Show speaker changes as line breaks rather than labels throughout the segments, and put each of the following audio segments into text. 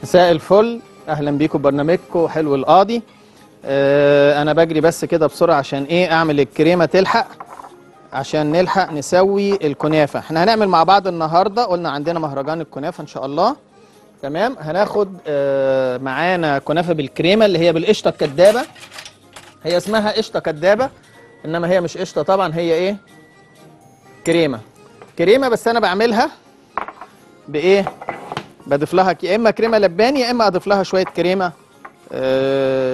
مساء الفل، اهلا بيكم برنامجكم حلو القاضي. انا بجري بس كده بسرعة عشان ايه اعمل الكريمة تلحق، عشان نلحق نسوي الكنافه. احنا هنعمل مع بعض النهارده، قلنا عندنا مهرجان الكنافه ان شاء الله. تمام، هناخد معانا كنافه بالكريمه اللي هي بالقشطه الكدابه. هي اسمها قشطه كدابه، انما هي مش قشطه طبعا، هي ايه؟ كريمة. كريمة بس انا بعملها بايه؟ بضيف لها يا اما كريمة لباني يا اما اضيف لها شوية كريمة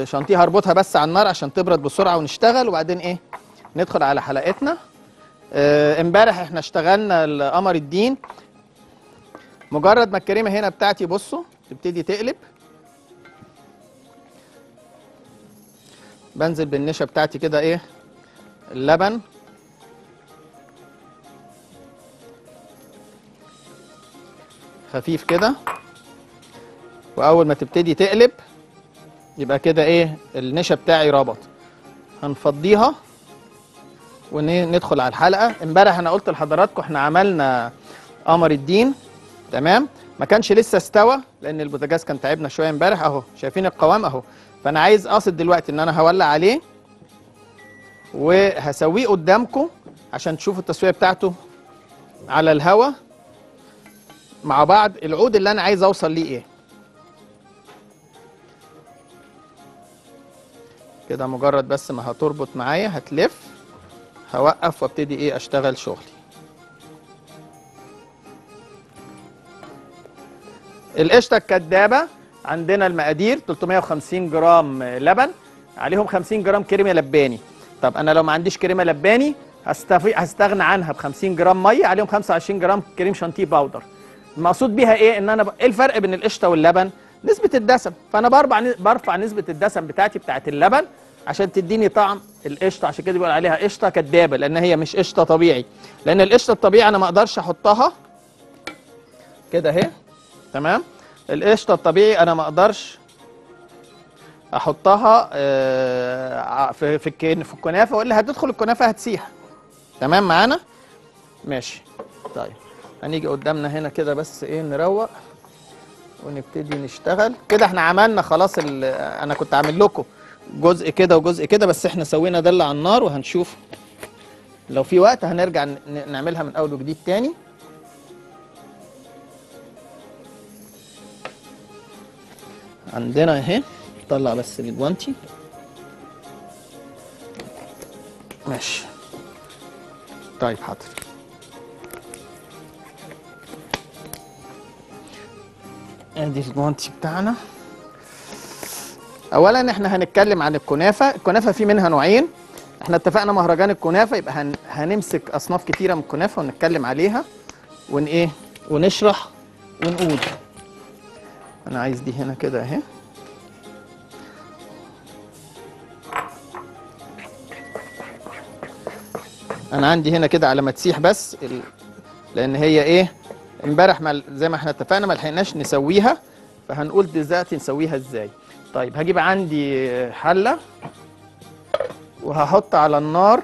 شانتيه. هربطها بس على النار عشان تبرد بسرعة ونشتغل، وبعدين ايه ندخل على حلقتنا. امبارح احنا اشتغلنا القمر الدين. مجرد ما الكريمة هنا بتاعتي بصوا تبتدي تقلب، بنزل بالنشا بتاعتي كده ايه اللبن، خفيف كده، واول ما تبتدي تقلب يبقى كده ايه النشا بتاعي ربط. هنفضيها وندخل على الحلقة. امبارح انا قلت لحضراتكم احنا عملنا قمر الدين، تمام، ما كانش لسه استوى لان البوتاجاز كان تعبنا شوية امبارح. اهو شايفين القوام اهو. فانا عايز اقصد دلوقتي ان انا هولع عليه وهسويه قدامكم عشان تشوفوا التسوية بتاعته على الهوا مع بعض. العود اللي انا عايز اوصل ليه ايه كده، مجرد بس ما هتربط معايا هتلف، هوقف وابتدي ايه اشتغل شغلي. القشطه الكدابه عندنا المقادير 350 جرام لبن، عليهم 50 جرام كريمة لباني. طب انا لو ما عنديش كريمة لباني هستغنى عنها ب 50 جرام مية، عليهم 25 جرام كريم شانتيه powder. المقصود بيها ايه؟ ان انا ايه الفرق بين القشطه واللبن؟ نسبه الدسم. فانا برفع نسبه الدسم بتاعتي بتاعت اللبن عشان تديني طعم القشطه، عشان كده بيقول عليها قشطه كدابه لان هي مش قشطه طبيعي. لان القشطه الطبيعي انا ما اقدرش احطها كده اهي، تمام. القشطه الطبيعي انا ما اقدرش احطها في الكنافه، والا هتدخل الكنافه هتسيح. تمام معانا؟ ماشي. طيب هنيجي قدامنا هنا كده بس ايه نروق ونبتدي نشتغل كده. احنا عملنا خلاص، انا كنت عامل لكم جزء كده وجزء كده، بس احنا سوينا ده اللي على النار، وهنشوف لو في وقت هنرجع نعملها من اول وجديد تاني. عندنا اهي، طلع بس الجوانتي. ماشي. طيب حاضر. ادي الجوانتي بتاعنا. اولا احنا هنتكلم عن الكنافه. الكنافه في منها نوعين، احنا اتفقنا مهرجان الكنافه يبقى هنمسك اصناف كتيرة من الكنافه ونتكلم عليها ون ايه ونشرح ونقول. انا عايز دي هنا كده اهي. انا عندي هنا كده على ما تسيح بس لان هي ايه امبارح زي ما احنا اتفقنا ما لحقناش نسويها، فهنقول دلوقتي نسويها ازاي. طيب هجيب عندي حله وهحط على النار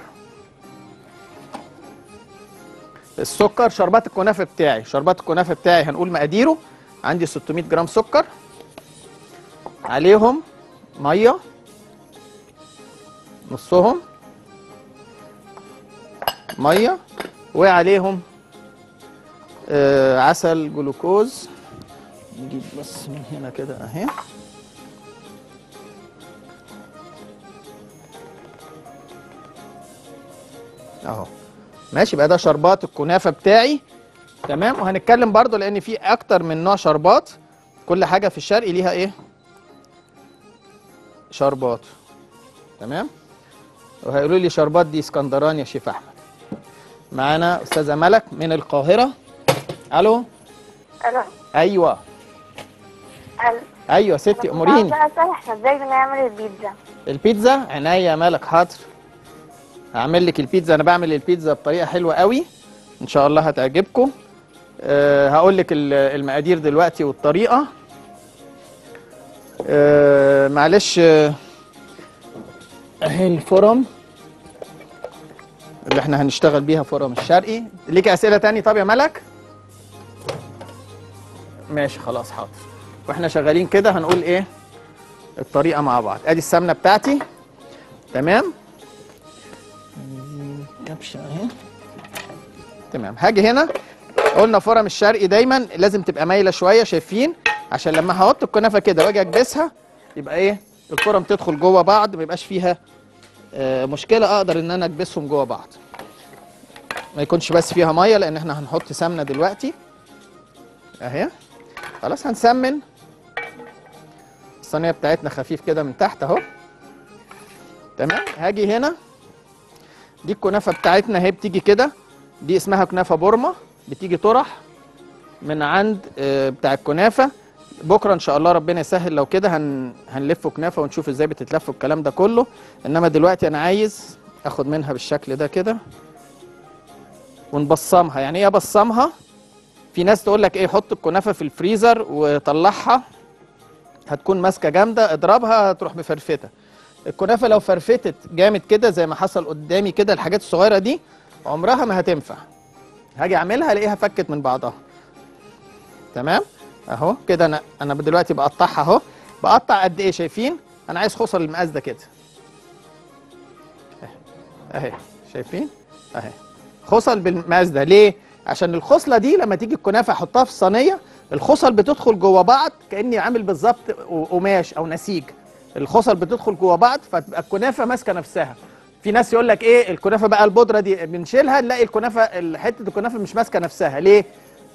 السكر، شربات الكنافه بتاعي. شربات الكنافه بتاعي هنقول مقاديره. عندي 600 جرام سكر، عليهم مية نصهم مية، وعليهم عسل جلوكوز. نجيب بس من هنا كده اهي. اهو ماشي، بقى ده شربات الكنافه بتاعي. تمام. وهنتكلم برضو لان في اكتر من نوع شربات، كل حاجة في الشرق ليها ايه شربات. تمام. وهيقولوا لي شربات دي اسكندراني يا شيف احمد. معانا استاذه ملك من القاهرة. الو.
الو.
ايوه.
الو.
ايوه ستي اموريني.
احنا ازاي بنعمل البيتزا؟
البيتزا عينيا يا ملك، حاضر هعمل لك البيتزا. انا بعمل البيتزا بطريقة حلوة قوي ان شاء الله هتعجبكم. هقول لك المقادير دلوقتي والطريقة. معلش اهي الفرم اللي احنا هنشتغل بيها، فرم الشرقي. ليك اسئلة تاني؟ طب يا ملك ماشي خلاص حاضر. واحنا شغالين كده هنقول ايه الطريقة مع بعض. ادي السمنة بتاعتي، تمام، كبشة اهي، تمام. هاجي هنا، قلنا فرم الشرقي دايما لازم تبقى مايلة شوية، شايفين؟ عشان لما هحط الكنافه كده واجي اكبسها يبقى ايه الكرم تدخل جوه بعض، ما يبقاش فيها مشكلة، اقدر ان انا اكبسهم جوه بعض، ما يكونش بس فيها مية، لان احنا هنحط سمنه دلوقتي اهي. خلاص هنسمن الصينية بتاعتنا خفيف كده من تحت اهو، تمام. هاجي هنا، دي الكنافه بتاعتنا اهي، بتيجي كده، دي اسمها كنافه بورما، بتيجي طرح من عند بتاع الكنافه. بكره ان شاء الله ربنا يسهل لو كده هنلف كنافه ونشوف ازاي بتتلف الكلام ده كله، انما دلوقتي انا عايز اخد منها بالشكل ده كده ونبصمها. يعني ايه ابصمها؟ في ناس تقول لك ايه، حط الكنافه في الفريزر وطلعها هتكون ماسكه جامدة، اضربها هتروح مفرفته. الكنافه لو فرفتت جامد كده زي ما حصل قدامي كده، الحاجات الصغيرة دي عمرها ما هتنفع. هاجي اعملها الاقيها فكت من بعضها، تمام اهو كده. انا دلوقتي بقطعها اهو، بقطع قد ايه شايفين؟ انا عايز خصر المقاس ده كده اهي، شايفين اهي خصل بالمقاس ده. ليه؟ عشان الخصلة دي لما تيجي الكنافه احطها في الصينية، الخصل بتدخل جوه بعض كاني عامل بالظبط قماش او نسيج، الخصل بتدخل جوه بعض فتبقى الكنافه ماسكه نفسها. في ناس يقول لك ايه الكنافه بقى البودره دي بنشيلها، نلاقي الكنافه حتة الكنافه مش ماسكه نفسها. ليه؟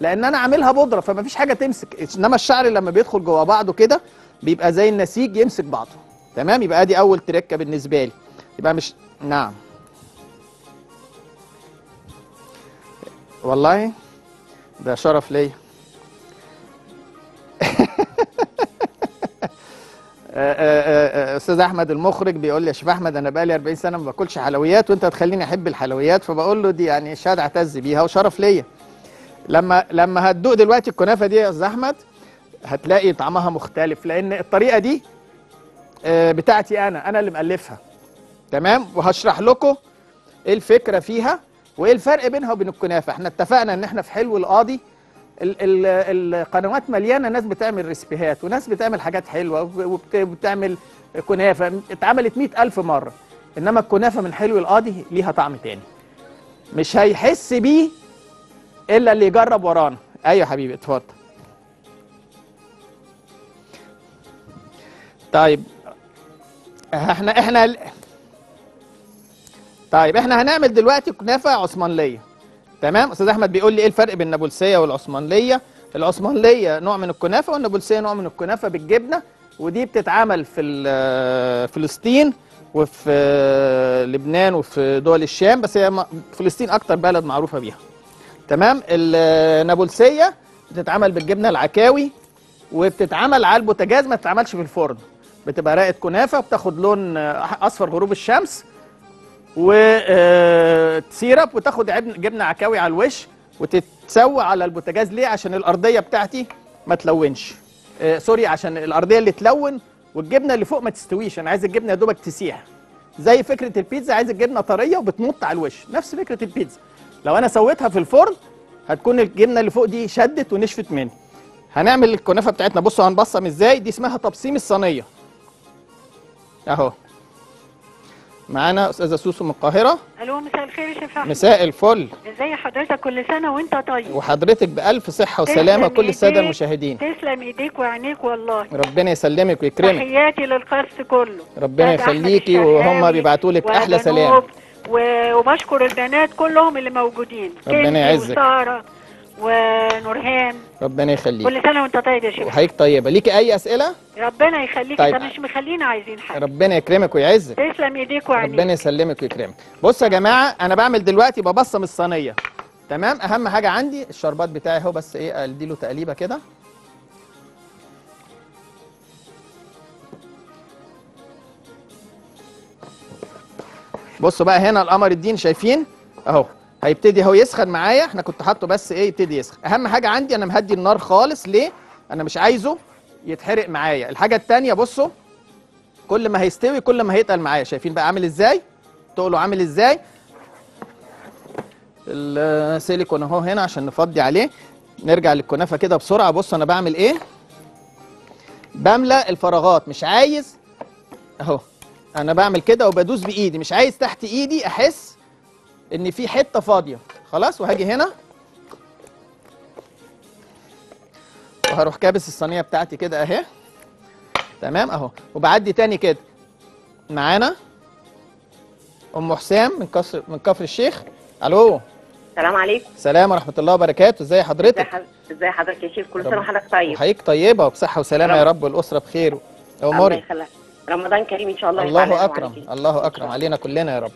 لان انا عاملها بودره فما فيش حاجة تمسك، انما الشعر لما بيدخل جوه بعضه كده بيبقى زي النسيج يمسك بعضه، تمام. يبقى ادي اول تركه بالنسبة لي. يبقى مش نعم والله ده شرف ليا. استاذ احمد المخرج بيقول لي يا شيف احمد انا بقالي 40 سنة ما باكلش حلويات وانت هتخليني احب الحلويات، فبقول له دي يعني شهادة اعتز بيها وشرف ليا. لما هتدوق دلوقتي الكنافه دي يا استاذ احمد هتلاقي طعمها مختلف، لان الطريقة دي بتاعتي انا اللي مالفها، تمام. وهشرح لكم ايه الفكرة فيها وايه الفرق بينها وبين الكنافه. احنا اتفقنا ان احنا في حلو القاضي القنوات مليانة ناس بتعمل ريسبيهات وناس بتعمل حاجات حلوة وبتعمل كنافه اتعملت 100,000 مرة، انما الكنافه من حلو القاضي ليها طعم تاني مش هيحس بيه الا اللي يجرب ورانا. ايوه حبيبي اتفضل. طيب احنا طيب احنا هنعمل دلوقتي كنافه عثمانليه، تمام. استاذ احمد بيقول لي ايه الفرق بين النابلسيه والعثمانليه؟ العثمانليه نوع من الكنافه والنابلسيه نوع من الكنافه بالجبنه، ودي بتتعمل في فلسطين وفي لبنان وفي دول الشام، بس هي فلسطين اكتر بلد معروفة بيها، تمام. النابلسيه بتتعمل بالجبنه العكاوي وبتتعمل على البوتاجاز، ما بتتعملش في الفرن، بتبقى رقه كنافه بتاخد لون اصفر غروب الشمس وتسيرب وتاخد جبنه عكاوي على الوش وتتسوى على البوتاجاز. ليه؟ عشان الارضية بتاعتي ما تلونش، sorry، عشان الارضية اللي تلون والجبنه اللي فوق ما تستويش. انا عايز الجبنة يا دوبك تسيح، زي فكرة البيتزا، عايز الجبنة طرية وبتمط على الوش، نفس فكرة البيتزا. لو انا سويتها في الفرن هتكون الجبنة اللي فوق دي شدت ونشفت مني. هنعمل الكنافه بتاعتنا، بصوا هنبصم ازاي، دي اسمها تبصيم الصينية اهو. معانا استاذه سوسو من القاهرة.
الو، مساء الخير يا شيف احمد.
مساء الفل،
ازي حضرتك؟ كل سنة وانت طيب.
وحضرتك بالف صحة وسلامه، كل السادة المشاهدين.
تسلم ايديك وعينيك والله.
ربنا يسلمك ويكرمك.
تحياتي للقص كله.
ربنا يخليكي، وهم بيبعتوا لك احلى سلام.
وبشكر البنات كلهم اللي موجودين،
ربنا يعزك،
وسارة ونورهان،
ربنا يخليك.
كل سنة وانت طيب يا شيخ.
وحضرتك طيبة. ليكي اي اسئلة؟
ربنا يخليك.
طيب.
انت مش مخلينا عايزين حاجة.
ربنا يكرمك ويعزك.
تسلم ايديك وعينيك.
ربنا يسلمك ويكرمك. بصوا يا جماعة، انا بعمل دلوقتي ببصم الصينية، تمام. اهم حاجة عندي الشربات بتاعي اهو، بس ايه اديله تقليبه كده. بصوا بقى هنا القمر الدين، شايفين اهو هيبتدي اهو يسخن معايا. احنا كنت حاطه بس ايه يبتدي يسخن. اهم حاجة عندي انا مهدي النار خالص. ليه؟ انا مش عايزه يتحرق معايا. الحاجة الثانية بصوا، كل ما هيستوي كل ما هيتقل معايا. شايفين بقى عامل ازاي؟ تقله عامل ازاي؟ السيليكون اهو هنا عشان نفضي عليه. نرجع للكنافه كده بسرعة. بصوا انا بعمل ايه. بملى الفراغات، مش عايز اهو، انا بعمل كده وبدوس بايدي، مش عايز تحت ايدي احس ان في حتة فاضية. خلاص، وهاجي هنا وهروح كابس الصينية بتاعتي كده اهي. تمام اهو، وبعدي تاني كده. معانا ام حسام من كفر الشيخ. الو،
السلام عليكم.
السلام ورحمة الله وبركاته، ازي حضرتك؟
ازي حضرتك يا شيخ؟ كل سنة وحضرتك طيب.
وحضرتك طيبة وبصحه وسلامه يا رب، والاسرة بخير.
اموري الله يخليك. رمضان كريم ان شاء الله.
الله اكرم، الله اكرم علينا كلنا يا رب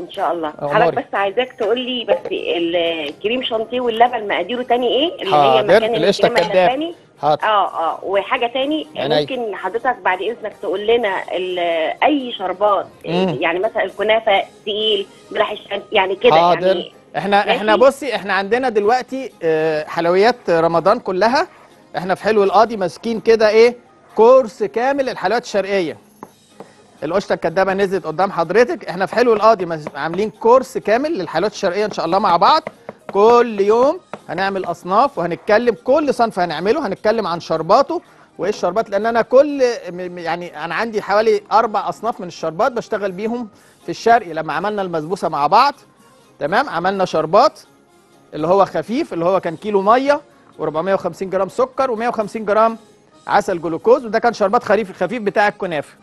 ان شاء الله. حضرتك بس عايزاك تقول لي بس الكريم شانتيه واللبن مقاديره تاني ايه؟ اللي هي مكان
القشطه الكداب.
حاضر. وحاجه تاني ممكن حضرتك بعد اذنك تقول لنا اي شربات، يعني مثلا الكنافه تقيل، ملح الشام، يعني كده.
حاضر.
يعني
احنا بصي، احنا عندنا دلوقتي حلويات رمضان كلها، احنا في حلو القاضي ماسكين كده ايه كورس كامل الحلويات الشرقية. القشطه الكدابه نزلت قدام حضرتك. احنا في حلو القاضي عاملين كورس كامل للحلويات الشرقية ان شاء الله مع بعض. كل يوم هنعمل اصناف وهنتكلم، كل صنف هنعمله هنتكلم عن شرباته وايه الشربات، لان انا كل يعني انا عندي حوالي 4 اصناف من الشربات بشتغل بيهم في الشرقي. لما عملنا المسبوسه مع بعض، تمام، عملنا شربات اللي هو خفيف، اللي هو كان كيلو مية و450 جرام سكر و150 جرام عسل جلوكوز، وده كان شربات خفيف بتاع الكنافه.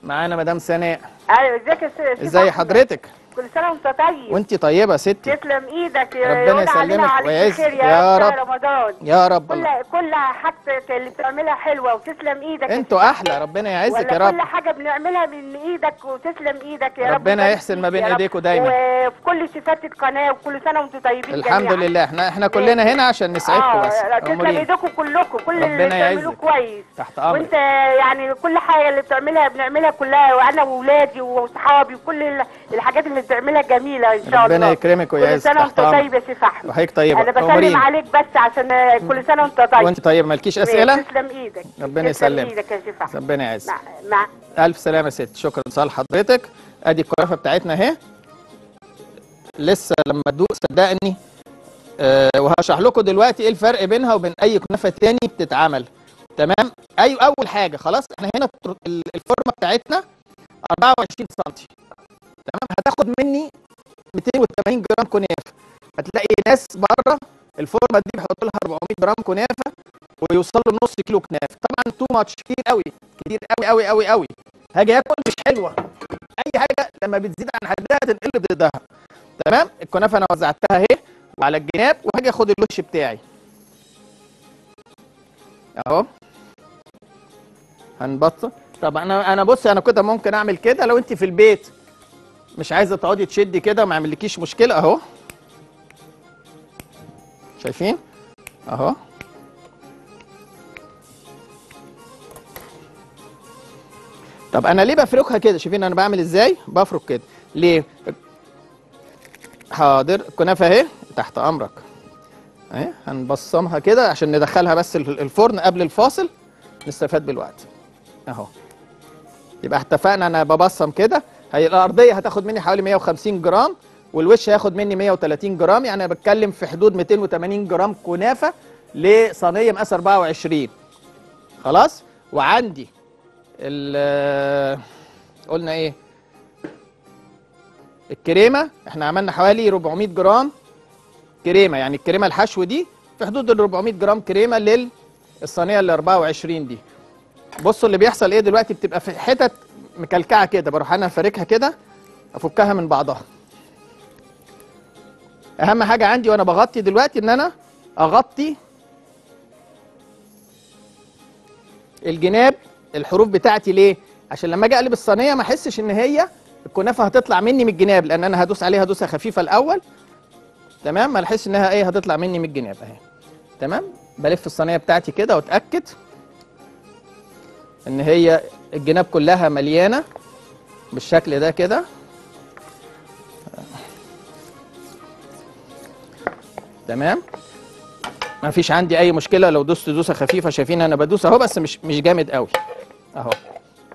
معانا مدام سناء.
ايوه، ازيك يا ست؟
ازي حضرتك؟
كل سنة وانت طيب.
وانت طيبة يا ستي.
تسلم ايدك،
ربنا يسلمك ويعزك يا رب.
رمضان
يا رب.
كل حاجتك اللي بتعملها حلوة، وتسلم ايدك.
انتوا احلى، ربنا يعزك يا رب.
كل حاجة بنعملها من ايدك، وتسلم ايدك يا رب.
ربنا يحسن ما بين ايديكوا دايما،
وفي كل صفات القناة، وكل سنة وانتوا طيبين.
الحمد لله، احنا كلنا هنا عشان نسعدكم بس.
تسلم ايدكم كلكم، كل اللي بتعملوه كويس.
تحت امرك.
وانت يعني كل حاجة اللي بتعملها بنعملها كلها، وانا واولادي واصحابي، وكل الحاجات اللي بتعملها جميلة ان شاء الله.
ربنا يكرمك ويعزك.
كل سنة وانت طيب يا شيخ احمد.
وحضرتك طيبة.
انا بسلم عليك بس عشان كل سنة وانت طيب.
وانت طيب. مالكيش اسئلة؟
تسلم ايدك.
ربنا يسلمك.
ايدك يا شيخ احمد.
ربنا يعزك.
مع
الف سلامه يا ست. شكرا لصالح حضرتك. ادي الكنافه بتاعتنا اهي، لسه لما تدوق صدقني. وهشرح لكم دلوقتي ايه الفرق بينها وبين اي كنافه تاني بتتعمل. تمام. ايوه، اول حاجة خلاص احنا هنا الفورمة بتاعتنا 24 سم. تمام، هتاخد مني 280 جرام كنافه. هتلاقي ناس بره الفورمة دي بيحطوا لها 400 جرام كنافه ويوصلوا لنص كيلو كنافه. طبعا too much، كتير قوي، كتير قوي قوي قوي قوي. هاجي اكل مش حلوة. اي حاجة لما بتزيد عن حدها تنقلب ضدها. تمام، الكنافه انا وزعتها اهي وعلى الجناب، وهاجي اخد الوش بتاعي اهو. هنبطل. طب انا بصي، انا كده ممكن اعمل كده لو انت في البيت مش عايزه تقعدي تشدي كده وما يعملكيش مشكلة اهو. شايفين اهو. طب انا ليه بفركها كده؟ شايفين انا بعمل ازاي؟ بفرك كده ليه؟ حاضر، الكنافه اهي تحت امرك اهي. هنبصمها كده عشان ندخلها بس الفرن قبل الفاصل، نستفاد بالوقت اهو. يبقى اتفقنا انا ببصم كده. هي الارضية هتاخد مني حوالي 150 جرام، والوش هياخد مني 130 جرام، يعني انا بتكلم في حدود 280 جرام كنافه لصينيه مقاس 24. خلاص، وعندي قلنا ايه؟ الكريمة، احنا عملنا حوالي 400 جرام كريمة، يعني الكريمة الحشو دي في حدود ال 400 جرام كريمة للصينيه ال 24 دي. بصوا اللي بيحصل ايه دلوقتي، بتبقى في حتت مكلكعه كده، بروح انا فاركها كده افكها من بعضها. اهم حاجة عندي وانا بغطي دلوقتي ان انا اغطي الجناب الحروف بتاعتي. ليه؟ عشان لما اجي اقلب الصينية ما احسش ان هي الكنافه هتطلع مني من الجناب، لان انا هدوس عليها دوسة خفيفة الاول. تمام، ما احسش انها ايه هتطلع مني من الجناب اهي. تمام، بلف الصينية بتاعتي كده واتاكد ان هي الجناب كلها مليانة بالشكل ده كده. تمام، ما فيش عندي اي مشكلة لو دوست دوسة خفيفة. شايفين انا بدوس اهو، بس مش جامد قوي اهو.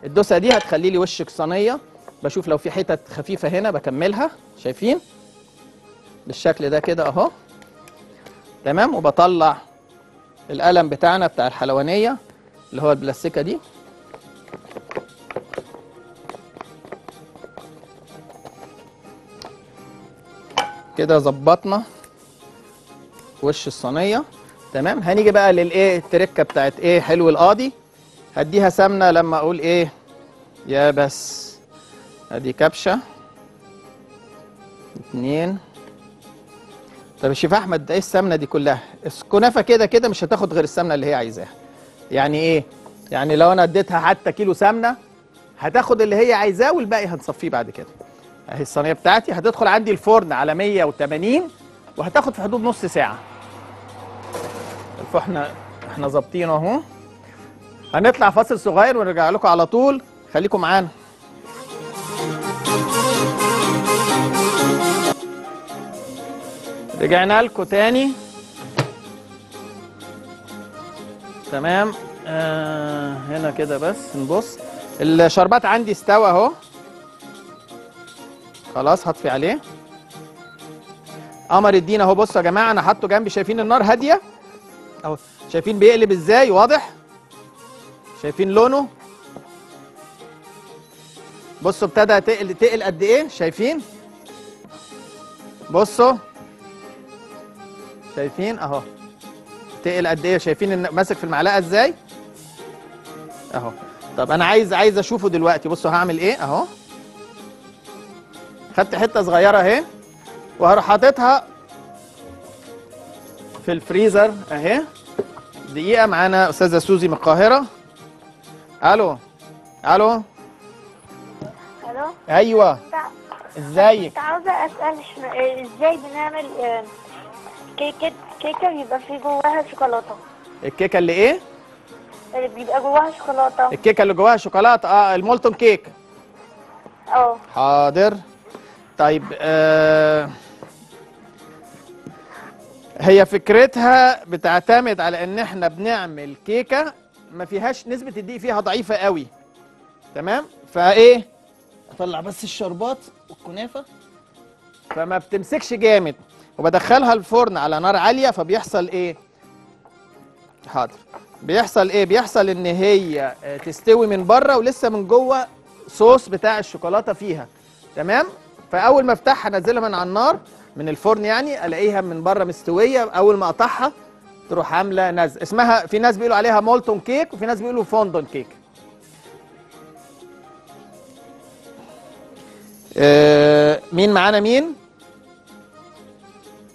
الدوسه دي هتخلي لي وشك صينية. بشوف لو في حتت خفيفة هنا بكملها، شايفين بالشكل ده كده اهو. تمام، وبطلع القلم بتاعنا بتاع الحلوانيه اللي هو البلاستيكه دي. كده ظبطنا وش الصينية. تمام. هنيجي بقى للايه، التركة بتاعت ايه حلو القاضي. هديها سمنه لما اقول ايه يا بس. ادي كبشة، 2. طب يا شيف احمد ده ايه السمنة دي كلها؟ الكنافه كده كده مش هتاخد غير السمنة اللي هي عايزاها. يعني ايه؟ يعني لو انا اديتها حتى كيلو سمنه هتاخد اللي هي عايزاه والباقي هنصفيه بعد كده. اهي الصينية بتاعتي هتدخل عندي الفرن على 180 وهتاخد في حدود نص ساعة. الفحن احنا ظابطينه اهو. هنطلع فاصل صغير ونرجع لكم على طول، خليكم معانا. رجعنا لكم تاني. تمام. هنا كده بس نبص الشربات عندي استوى اهو، خلاص هطفي عليه. قمر الدين اهو، بصوا يا جماعة انا حاطه جنبي، شايفين النار هادية اهو، شايفين بيقلب ازاي، واضح؟ شايفين لونه؟ بصوا ابتدى تقل قد ايه، شايفين؟ بصوا شايفين اهو تقل قد ايه، شايفين ان ماسك في المعلقة ازاي اهو. طب انا عايز اشوفه دلوقتي. بصوا هعمل ايه اهو، خدت حتة صغيرة اهي وهروح حاططها في الفريزر اهي. دقيقة، معانا استاذه سوزي من القاهرة. الو الو
الو.
ايوه ازيك؟
كنت عاوزه اسال ازاي بنعمل كيكة بيبقى فيه جواها شوكولاتة.
الكيكه اللي ايه؟
اللي بيبقى جواها شوكولاتة.
الكيكه اللي جواها شوكولاتة، ال molten cake.
اه
حاضر. طيب هي فكرتها بتعتمد على ان احنا بنعمل كيكة ما فيهاش نسبه الدقيق فيها ضعيفة قوي. تمام. فايه، اطلع بس الشربات والكنافه فما بتمسكش جامد، وبدخلها الفرن على نار عالية، فبيحصل ايه؟ حاضر. بيحصل ايه؟ بيحصل ان هي تستوي من بره ولسه من جوه صوص بتاع الشوكولاتة فيها. تمام. فاول ما افتحها انزلها من على النار من الفرن يعني، الاقيها من بره مستوية، اول ما اقطعها تروح عامله نزل. اسمها في ناس بيقولوا عليها molten cake وفي ناس بيقولوا fondant cake. مين معانا؟ مين؟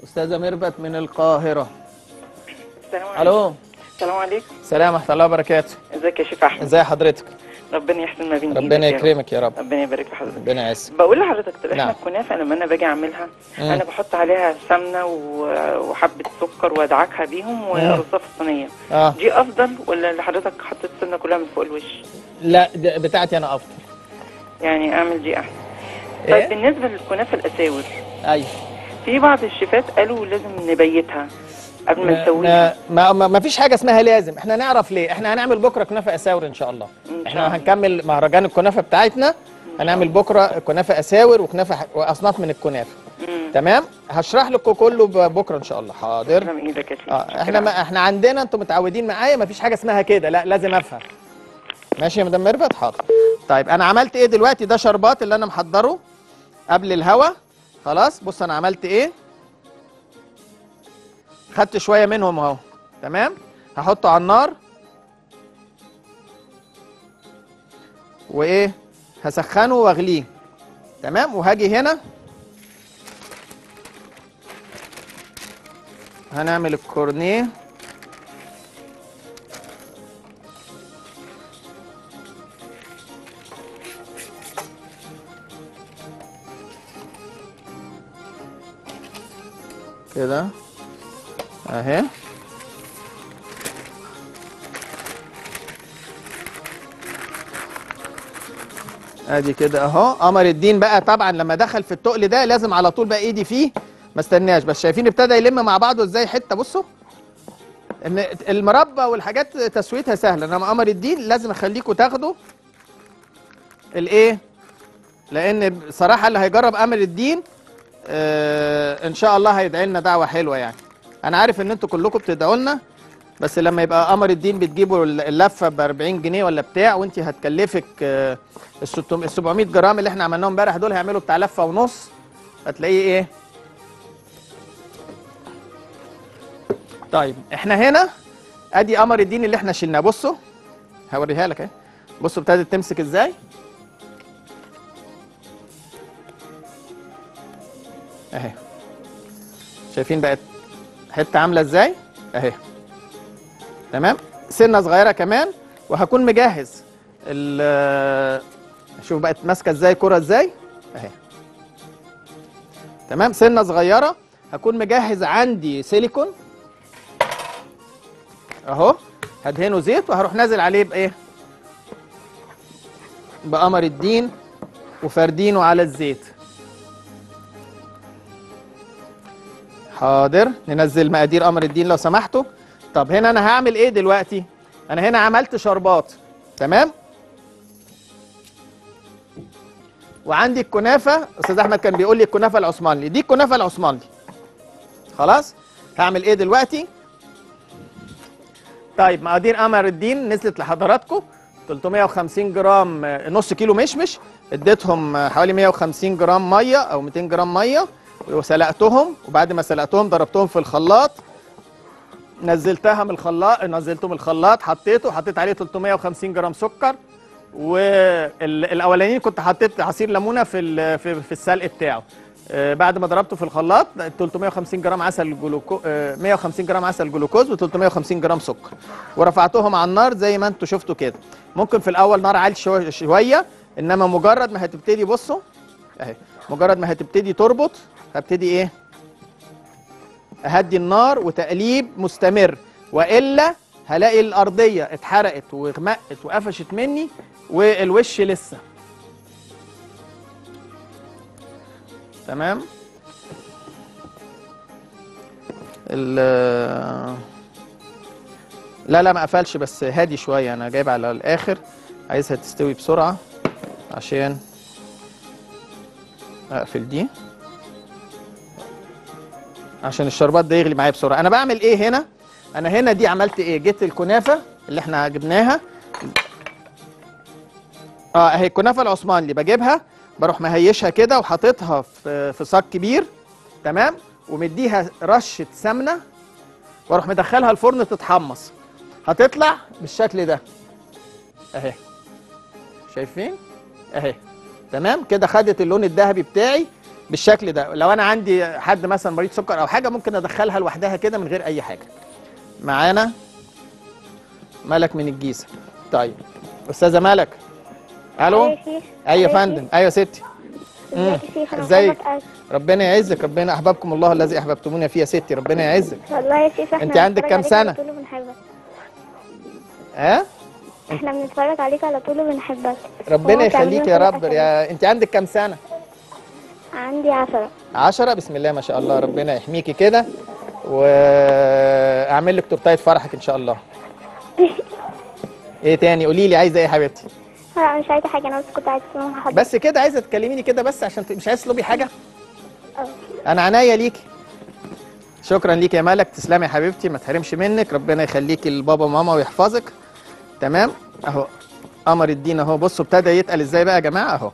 استاذه ميرفت من القاهرة.
السلام عليكم.
الو
السلام عليكم.
السلام ورحمة الله وبركاته.
ازيك يا شيف احمد؟
ازي حضرتك؟
ربنا يحسن ما بين ايدك،
ربنا يكرمك يا رب،
ربنا يبارك في حضرتك،
ربنا يعزك.
بقول لحضرتك طب احنا
نعم.
الكنافه لما انا باجي اعملها انا بحط عليها سمنه وحبه سكر وادعكها بيهم وارصها في الصينية. دي افضل ولا اللي حضرتك حطيت السمنة كلها من فوق الوش؟
لا بتاعتي انا افضل،
يعني اعمل دي احسن. طيب إيه؟ بالنسبة للكنافه الاساور،
ايوه
في بعض الشيفات قالوا لازم نبيتها قبل ما نسويها.
ما فيش حاجة اسمها لازم، احنا نعرف ليه. احنا هنعمل بكره كنافه اساور ان شاء الله. احنا هنكمل مهرجان الكنافه بتاعتنا، هنعمل بكره كنافه اساور وكنافه واصناف من الكنافه. تمام، هشرح لكم كله بكره ان شاء الله. حاضر. احنا ما احنا عندنا، انتم متعودين معايا ما فيش حاجة اسمها كده، لا لازم افهم. ماشي يا مدام ميرفت؟ حاضر. طيب انا عملت ايه دلوقتي؟ ده شربات اللي انا محضرة قبل الهوا. خلاص بص انا عملت ايه، خدت شوية منهم اهو. تمام، هحطه على النار وايه، هسخنه واغليه. تمام، وهاجي هنا هنعمل الكورنيه. كده اهي. ادي كده اهو. قمر الدين بقى طبعا لما دخل في التقل ده لازم على طول بقى ايدي فيه، ما استناش. بس شايفين ابتدى يلم مع بعضه ازاي حتة. بصوا ان المربى والحاجات تسويتها سهلة، انما قمر الدين لازم اخليكم تاخدوا الايه، لان بصراحة اللي هيجرب قمر الدين ان شاء الله هيدعي لنا دعوه حلوة. يعني انا عارف ان انتوا كلكم بتدعوا لنا، بس لما يبقى قمر الدين بتجيبه اللفة ب 40 جنيه ولا بتاع، وانت هتكلفك ال 700 جرام اللي احنا عملناهم امبارح دول هيعملوا بتاع لفه ونص، هتلاقيه ايه. طيب احنا هنا ادي قمر الدين اللي احنا شلناه، بصوا هوريها لك اهي، بصوا ابتدت تمسك ازاي اهي، شايفين بقت حتة عامله ازاي اهي. تمام، سنة صغيرة كمان، وهكون مجهز شوف بقت ماسكه ازاي، كرة ازاي اهي. تمام، سنة صغيرة، هكون مجهز عندي سيليكون اهو، هدهنه زيت وهروح نازل عليه بايه؟ بقمر الدين وفردينه على الزيت. حاضر، ننزل مقادير قمر الدين لو سمحتوا. طب هنا انا هعمل ايه دلوقتي؟ انا هنا عملت شربات، تمام؟ وعندي الكنافه، استاذ احمد كان بيقول لي الكنافه العثمانلي، دي الكنافه العثمانلي. خلاص؟ هعمل ايه دلوقتي؟ طيب مقادير قمر الدين نزلت لحضراتكم، 350 جرام، نص كيلو مشمش، اديتهم حوالي 150 جرام مية او 200 جرام مية، وسلقتهم، وبعد ما سلقتهم ضربتهم في الخلاط، نزلتها من الخلاط، نزلته من الخلاط، حطيته، حطيت عليه 350 جرام سكر، والاولانيين كنت حطيت عصير ليمونه في في السلق بتاعه. بعد ما ضربته في الخلاط 350 جرام عسل جلوكو 150 جرام عسل جلوكوز و350 جرام سكر، ورفعتهم على النار زي ما انتم شفتوا كده. ممكن في الاول نار عالية شوية، انما مجرد ما هتبتدي، بصوا اهي، مجرد ما هتبتدي تربط هبتدي ايه؟ اهدي النار وتقليب مستمر، والا هلاقي الارضية اتحرقت وغمقت وقفشت مني والوش لسه. تمام. لا لا ما قفلش، بس هادي شوية، انا جايب على الاخر، عايزها تستوي بسرعة عشان اقفل دي، عشان الشربات ده يغلي معايا بسرعة. انا بعمل ايه هنا؟ انا هنا دي عملت ايه؟ جيت الكنافه اللي احنا جبناها، اهي الكنافه العثمانلي، بجيبها بروح مهيشها كده وحاططها في صاج كبير، تمام، ومديها رشه سمنه، واروح مدخلها الفرن تتحمص، هتطلع بالشكل ده اهي، شايفين اهي. تمام كده، خدت اللون الذهبي بتاعي بالشكل ده. لو انا عندي حد مثلا مريض سكر او حاجة ممكن ادخلها لوحدها كده من غير اي حاجة. معانا ملك من الجيزة. طيب استاذه ملك، الو. ايوه يا فندم. ايوه يا ستي. ازيك؟ ربنا يعزك، ربنا احببكم الله الذي احببتمونا فيه يا ستي، ربنا يعزك.
والله يا شيخ احنا،
انت عندك كام سنة؟ ها؟
احنا بنتفرج عليك على طول وبنحبك.
ربنا يخليك يا رب. يا انت عندك كام سنة؟
عندي 10.
10، بسم الله ما شاء الله، ربنا يحميكي كده واعمل لك تورتايه فرحك ان شاء الله. ايه تاني؟ قولي لي عايزه ايه يا حبيبتي؟
لا مش عايزه حاجة، انا بس كنت عايزه اسمع حضرتك
بس كده. عايزه تكلميني كده بس عشان مش عايزه تطلبي حاجة؟ انا عناية ليكي. شكرا ليك يا ملك، تسلمي يا حبيبتي، ما تحرمش منك، ربنا يخليكي لبابا وماما ويحفظك. تمام اهو قمر الدين اهو، بصوا ابتدى يتقل ازاي بقى يا جماعة اهو.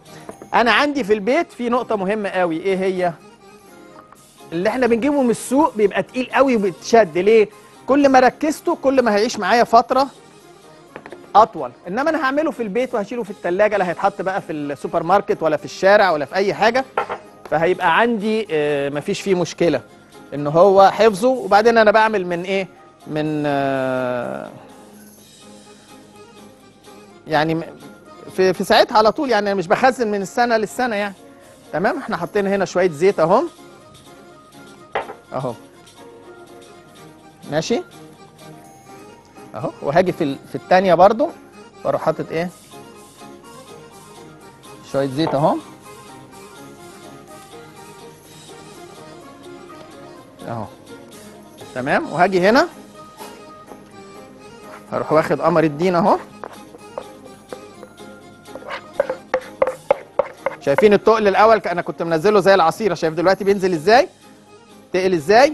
انا عندي في البيت في نقطة مهمة قوي، ايه هي؟ اللي احنا بنجيبه من السوق بيبقى تقيل قوي وبيتشد، ليه؟ كل ما ركزته كل ما هيعيش معايا فترة اطول، انما انا هعمله في البيت وهشيله في الثلاجة، لا هيتحط بقى في السوبر ماركت ولا في الشارع ولا في اي حاجة، فهيبقى عندي مفيش فيه مشكلة ان هو حفظه. وبعدين انا بعمل من ايه؟ من يعني في ساعتها على طول، يعني انا مش بخزن من السنة للسنة يعني. تمام، احنا حاطين هنا شوية زيت اهو اهو، ماشي اهو. وهاجي في الثانية برضو واروح حاطط ايه؟ شوية زيت اهو اهو. تمام، وهاجي هنا هروح واخد قمر الدين اهو. شايفين التقل الاول انا كنت منزله زي العصيره، شايف دلوقتي بينزل ازاي؟ تقل ازاي؟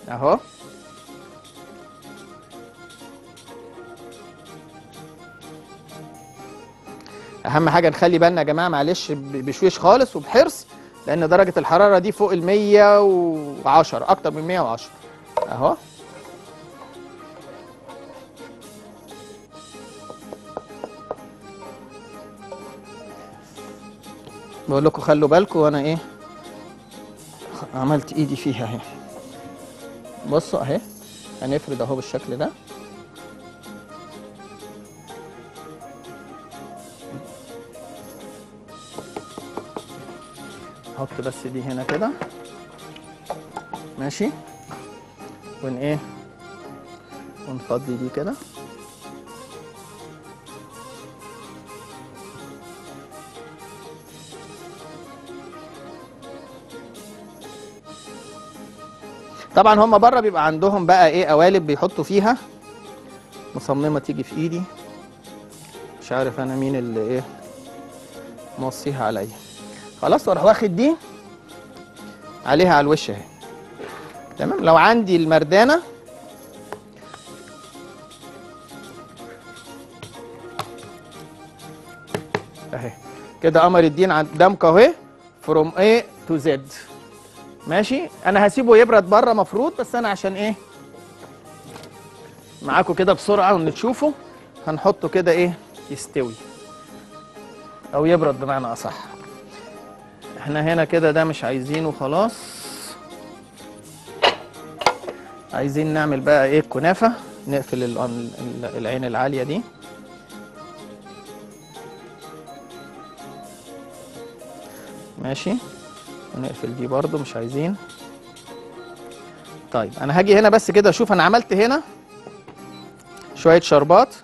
اهو. اهم حاجة نخلي بالنا يا جماعة، معلش بشويش خالص وبحرص، لان درجه الحرارة دي فوق ال 110، اكتر من 110 اهو. بقول لكم خلوا بالكم، وانا ايه عملت ايدي فيها اهي. بصوا اهي، هنفرد اهو بالشكل ده. نحط بس دي هنا كده، ماشي، ون ايه ونفضي دي كده. طبعا هم بره بيبقى عندهم بقى ايه قوالب بيحطوا فيها، مصممه تيجي في ايدي، مش عارف انا مين اللي ايه موصيها عليا. خلاص، واروح واخد دي عليها على الوش اهي. تمام. لو عندي المردانه اهي كده، قمر الدين قدامكم اهي، from A to Z. ماشي. انا هسيبه يبرد بره مفروض، بس انا عشان ايه معاكم كده بسرعة ونشوفه، هنحطه كده ايه يستوي او يبرد بمعنى اصح. احنا هنا كده ده مش عايزينه خلاص، عايزين نعمل بقى ايه الكنافه. نقفل العين العالية دي. ماشي، ونقفل دي برضو مش عايزين. طيب انا هاجي هنا بس كده اشوف انا عملت هنا شوية شربات،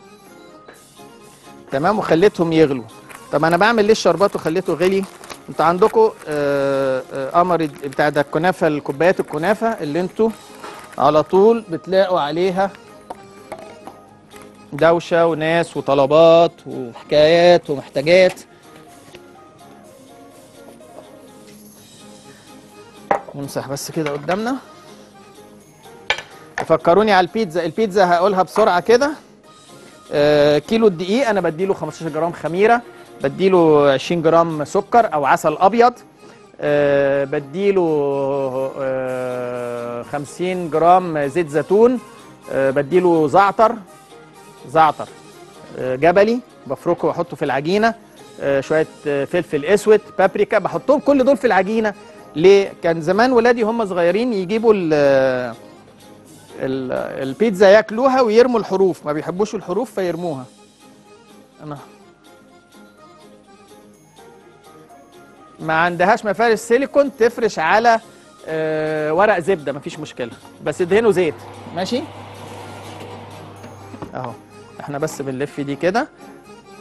تمام، وخليتهم يغلوا. طب انا بعمل ليه الشربات وخليته غلي؟ انتوا عندكم قمر بتاع ده الكنافه، الكوبايات الكنافه اللي انتوا على طول بتلاقوا عليها دوشه وناس وطلبات وحكايات ومحتاجات. نمسح بس كده قدامنا. فكروني على البيتزا، البيتزا هقولها بسرعة كده. كيلو الدقيق انا بديله 15 جرام خميره، بديله 20 جرام سكر او عسل ابيض، بديله 50 جرام زيت زيتون، بديله زعتر، زعتر جبلي بفركه واحطه في العجينة، شوية فلفل اسود، بابريكا، بحطهم كل دول في العجينة. ليه؟ كان زمان ولادي هم صغيرين يجيبوا البيتزا ياكلوها ويرموا الحروف، ما بيحبوش الحروف فيرموها. انا ما عندهاش مفارش سيليكون تفرش على ورق زبدة، مفيش مشكلة، بس ادهنه زيت. ماشي اهو، احنا بس بنلف دي كده.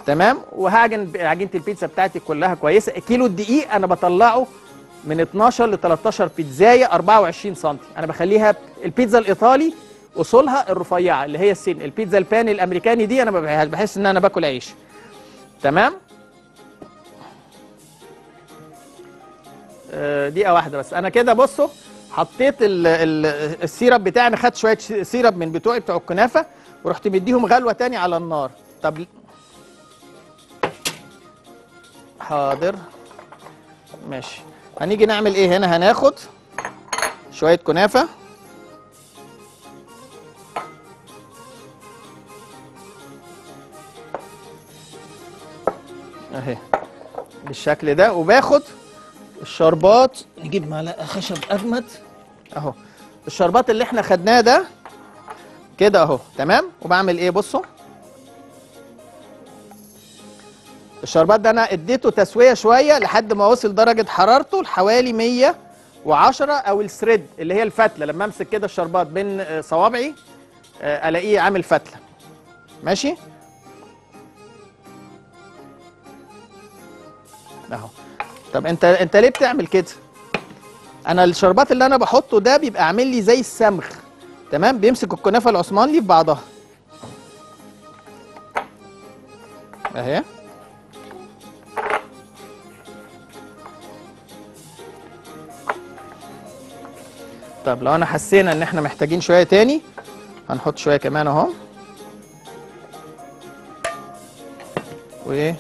تمام. وهعجن عجينه البيتزا بتاعتي كلها كويسة. كيلو الدقيق انا بطلعه من 12 ل 13 بيتزايه 24 سم. انا بخليها البيتزا الايطالي اصولها الرفيعة اللي هي السن، البيتزا البان الامريكاني دي انا ما بحبهاش، بحس ان انا باكل عيش. تمام. دقيقة واحدة بس. انا كده بصوا حطيت ال syrup بتاعي، انا خدت شوية syrup من بتوعي بتوع الكنافه ورحت مديهم غلوه تاني على النار. طب حاضر ماشي. هنيجي نعمل ايه هنا؟ هناخد شوية كنافه، اهي بالشكل ده، وباخد الشربات، نجيب معلقه خشب اجمد اهو، الشربات اللي احنا خدناه ده كده اهو. تمام. وبعمل ايه؟ بصوا الشربات ده انا اديته تسويه شوية لحد ما وصل درجه حرارته لحوالي 110، او الثريد اللي هي الفتله، لما امسك كده الشربات بين صوابعي الاقيه عامل فتله. ماشي اهو. طب انت ليه بتعمل كده؟ انا الشربات اللي انا بحطه ده بيبقى عامل لي زي السمغ. تمام، بيمسك الكنافه العثماني في بعضها اهي. طب لو انا حسينا ان احنا محتاجين شوية تاني هنحط شوية كمان اهو. وايه؟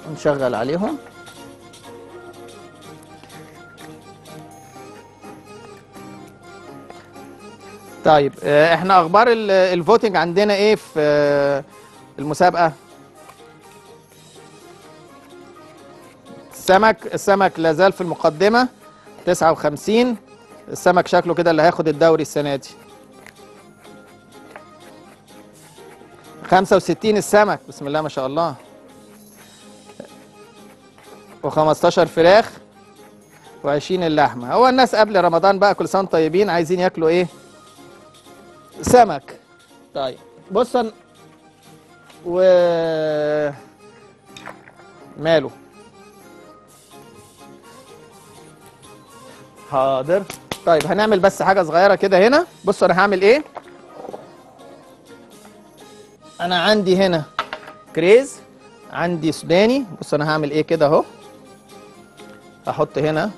ونشغل عليهم. طيب احنا اخبار ال voting عندنا ايه في المسابقة؟ السمك لازال في المقدمة 59. السمك شكله كده اللي هياخد الدوري السنة دي. 65 السمك، بسم الله ما شاء الله. و15 فراخ و20 اللحمة. هو الناس قبل رمضان بقى كل سنة طيبين عايزين ياكلوا ايه؟ سمك. طيب بص و ماله؟ حاضر. طيب هنعمل بس حاجة صغيرة كده هنا. بصوا انا هعمل ايه؟ انا عندي هنا كريز، عندي سوداني. بص انا هعمل ايه كده اهو، هحط هنا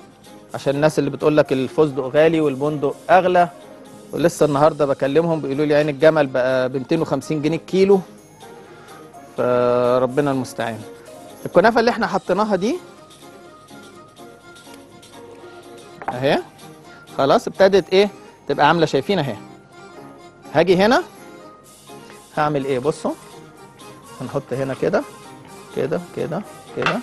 عشان الناس اللي بتقول لك الفستق غالي والبندق اغلى، ولسه النهارده بكلمهم بيقولوا لي عين الجمل بقى ب 250 جنيه الكيلو، فربنا المستعان. الكنافه اللي احنا حطيناها دي اهي خلاص ابتدت ايه تبقى عامله، شايفين اهي. هاجي هنا هعمل ايه؟ بصوا هنحط هنا كده كده كده كده،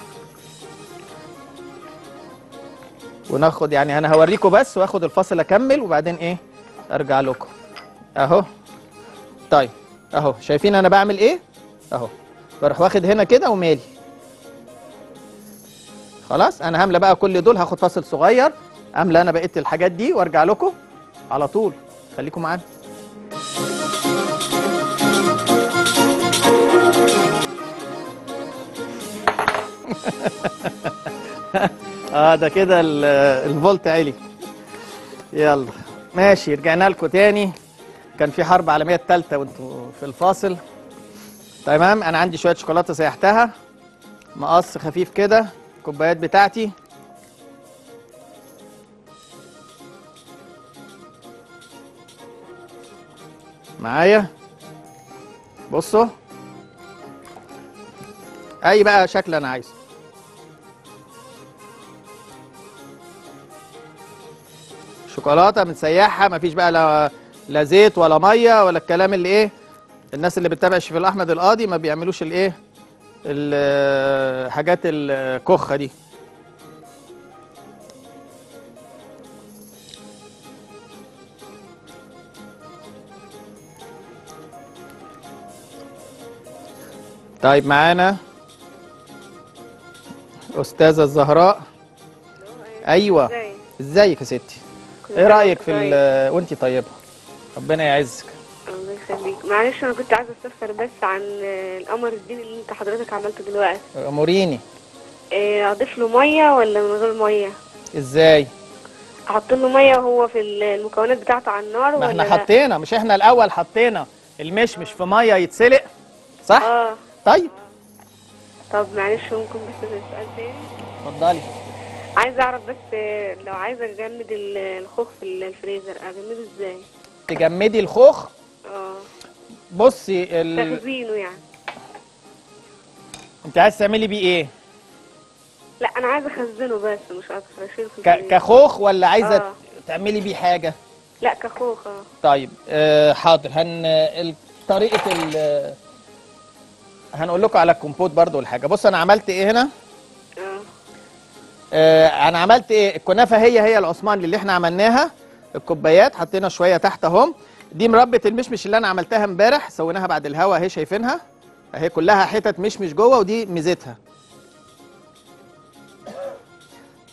وناخد يعني انا هوريكم بس واخد الفاصل اكمل وبعدين ايه ارجع لكم اهو. طيب اهو شايفين انا بعمل ايه اهو، بروح واخد هنا كده ومالي. خلاص انا هامله بقى كل دول، هاخد فاصل صغير املى انا بقيت الحاجات دي وارجع لكم على طول، خليكم معانا. ده كده الفولت عالي. يلا ماشي، رجعنا لكم تاني. كان في حرب عالمية الثالثة وانتوا في الفاصل. تمام، انا عندي شوية شوكولاتة سيحتها، مقص خفيف كده، الكوبايات بتاعتي. معايا بصوا اي بقى شكل انا عايزه. شوكولاتة بنسيحها، مفيش بقى لا زيت ولا مية ولا الكلام اللي ايه الناس اللي بتتابع الشيف احمد القاضي ما بيعملوش الايه الحاجات الكخه دي. طيب معانا استاذه الزهراء. ايوه ازيك يا ستي؟ ايه رايك في وانتي طيبة، ربنا يعزك.
الله يخليك. معلش انا كنت عايزه استفسر بس عن القمر الدين اللي انت حضرتك عملته دلوقتي.
اموريني.
اضيف له مية ولا من غير مية؟
ازاي؟
احط له مية وهو في المكونات بتاعته على النار ولا؟
ما احنا حطينا، مش احنا الاول حطينا المشمش في مية يتسلق صح؟ طيب.
طب معلش ممكن بس سؤال تاني؟
اتفضلي.
عايزه اعرف بس لو عايزه اجمد الخوخ في الفريزر اجمده ازاي؟
تجمدي الخوخ؟ بصي
تخزينه يعني.
انت عايز تعملي بيه ايه؟
لا انا عايزه اخزنه بس مش اكتر، اشيله في الفريزر.
كخوخ ولا عايزه تعملي بيه حاجة؟
لا كخوخ.
طيب حاضر. طريقه هنقول لكم على الكومبوت برضو والحاجة. بص انا عملت ايه هنا؟ انا عملت ايه؟ الكنافه هي العثماني اللي احنا عملناها، الكوبايات حطينا شوية تحت اهم. دي مربة المشمش اللي انا عملتها امبارح، سويناها بعد الهوا اهي، شايفينها اهي كلها حتت مشمش جوه، ودي ميزتها.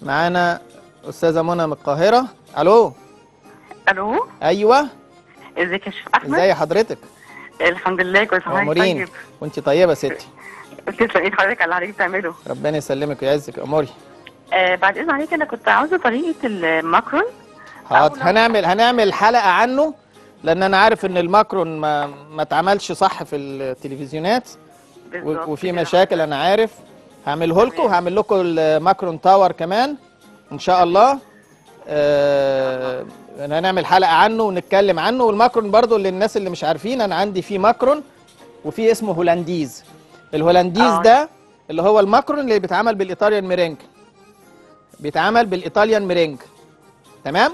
معانا استاذه منى من القاهرة. الو.
الو.
ايوه
ازيك يا شيخ احمد؟
ازي حضرتك؟
الحمد لله كويس.
امورين. وانت طيبة يا ستي.
تسلم ايد حضرتك على اللي حضرتك بتعمله.
ربنا يسلمك ويعزك يا اموري.
بعد اذن عليك انا كنت عاوزه طريقه الماكرون.
حاضر، هنعمل حلقة عنه، لان انا عارف ان الماكرون ما اتعملش صح في التلفزيونات وفي مشاكل، انا عارف. هعمله لكم، وهعمل لكم الماكرون tower كمان ان شاء الله. هنعمل حلقة عنه ونتكلم عنه. والماكرون برضو للناس اللي مش عارفين، انا عندي فيه ماكرون وفي اسمه hollandaise. ال hollandaise ده اللي هو الماكرون اللي بيتعمل بال Italian meringue، بيتعمل بال Italian meringue. تمام؟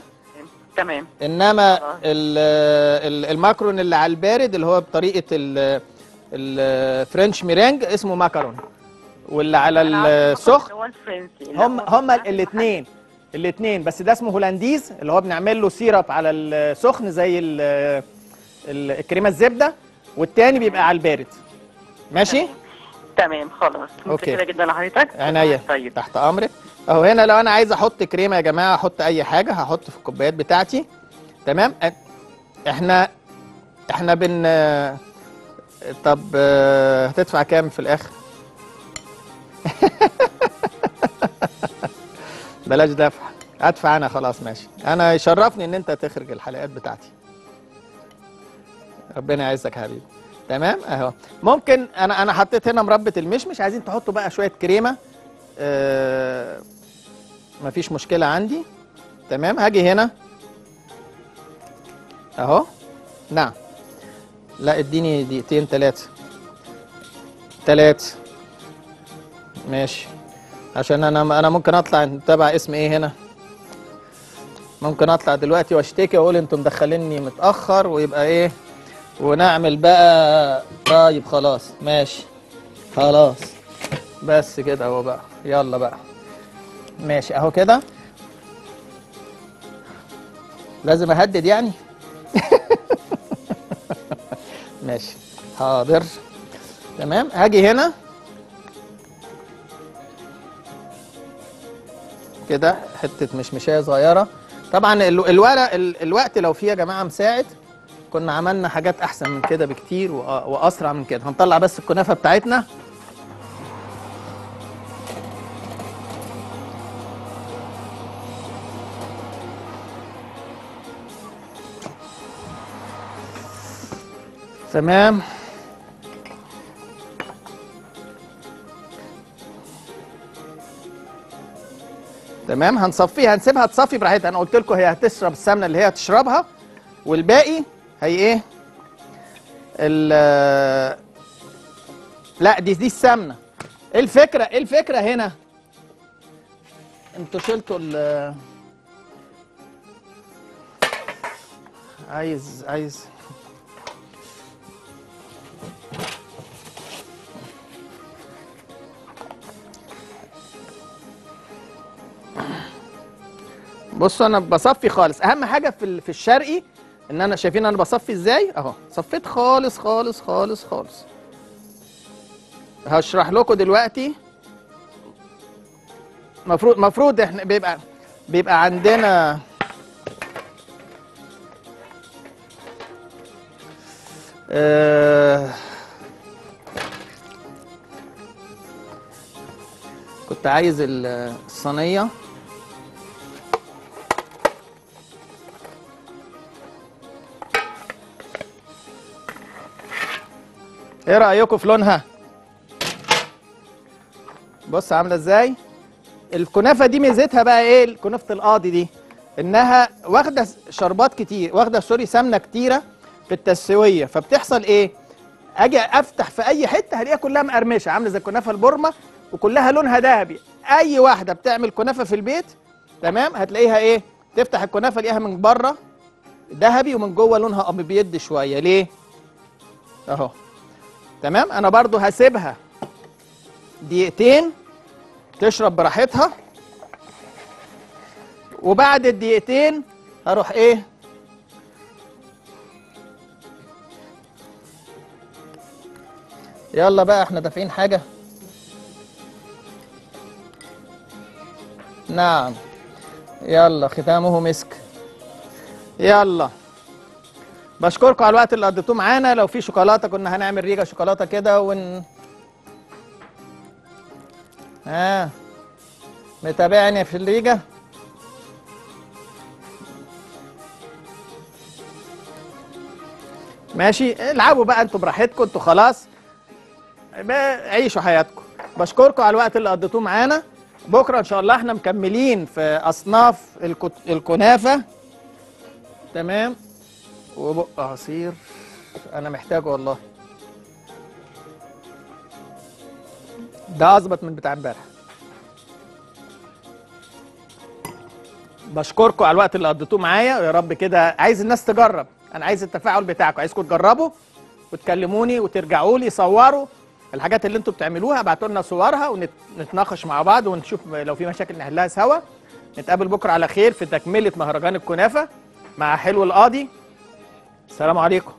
تمام.
انما الماكرون اللي على البارد اللي هو بطريقة ال French meringue اسمه ماكرون، واللي على السخن هم الاثنين، بس ده اسمه hollandaise اللي هو بنعمل له syrup على السخن زي الكريمة الزبدة، والتاني بيبقى على البارد. ماشي؟
تمام خلاص. متشكره جدا لحضرتك.
عينيا. طيب تحت امرك. اهو هنا لو انا عايز احط كريمة يا جماعة احط اي حاجة، هحط في الكوبايات بتاعتي. تمام. احنا بن طب هتدفع كام في الاخر؟ بلاش دفع، ادفع انا خلاص. ماشي، انا يشرفني ان انت تخرج الحلقات بتاعتي. ربنا يعزك يا حبيبي. تمام اهو. ممكن انا حطيت هنا مربى المشمش، عايزين تحطوا بقى شوية كريمة، مفيش مشكلة عندي. تمام. هاجي هنا اهو. نعم. لا اديني دقيقتين ثلاثة. ماشي، عشان انا ممكن اطلع تبع اسم ايه هنا، ممكن اطلع دلوقتي واشتكي واقول انتم مدخليني متاخر ويبقى ايه ونعمل بقى. طيب خلاص ماشي، خلاص بس كده اهو بقى، يلا بقى ماشي اهو كده. لازم اهدد يعني. ماشي حاضر. تمام. هاجي هنا كده حتة مشمشايه صغيرة. طبعا الورق الوقت لو فيه يا جماعة مساعد كنا عملنا حاجات احسن من كده بكتير واسرع من كده. هنطلع بس الكنافه بتاعتنا. تمام. تمام. هنصفيها، هنسيبها تصفي براحتها. انا قلت لكم هي هتشرب السمنة اللي هي هتشربها، والباقي هي ايه؟ لا دي السمنة. ايه الفكرة؟ ايه الفكرة هنا؟ انتوا شلتوا ال عايز بصوا انا بصفي خالص. اهم حاجة في الشرقي ان انا شايفين انا بصفي ازاي اهو، صفيت خالص خالص خالص خالص. هشرح لكم دلوقتي. مفروض احنا بيبقى عندنا كنت عايز الصينية. ايه رأيكم في لونها؟ بص عاملة ازاي؟ الكنافة دي ميزتها بقى ايه؟ كنافة القاضي دي انها واخدة شربات كتير، واخدة sorry سمنة كتيرة في التسوية، فبتحصل ايه؟ اجي افتح في اي حتة هلاقيها كلها مقرمشة، عاملة زي الكنافة البورمة وكلها لونها ذهبي. اي واحدة بتعمل كنافة في البيت تمام هتلاقيها ايه؟ تفتح الكنافة تلاقيها من بره ذهبي ومن جوه لونها ابيض شوية. ليه؟ اهو. تمام. انا برضو هسيبها دقيقتين تشرب براحتها، وبعد الدقيقتين هروح ايه؟ يلا بقى احنا دافعين حاجة. نعم يلا ختامه مسك. يلا بشكركم على الوقت اللي قضيتوه معانا. لو في شوكولاتة كنا هنعمل ريجه شوكولاتة كده ون ها متابعني في الريجه. ماشي، العبوا بقى انتوا براحتكم، انتوا خلاص عيشوا حياتكم. بشكركم على الوقت اللي قضيتوه معانا. بكره ان شاء الله احنا مكملين في اصناف الكنافه. تمام. وبق عصير انا محتاجه والله، ده اظبط من بتاع امبارح. بشكركم على الوقت اللي قضيتوه معايا، ويا رب كده عايز الناس تجرب، انا عايز التفاعل بتاعكم، عايزكم تجربوا وتكلموني وترجعوا لي، صوروا الحاجات اللي انتوا بتعملوها، ابعتوا لنا صورها ونتناقش مع بعض ونشوف لو في مشاكل نحلها سوا. نتقابل بكره على خير في تكمله مهرجان الكنافه مع حلو القاضي. السلام عليكم.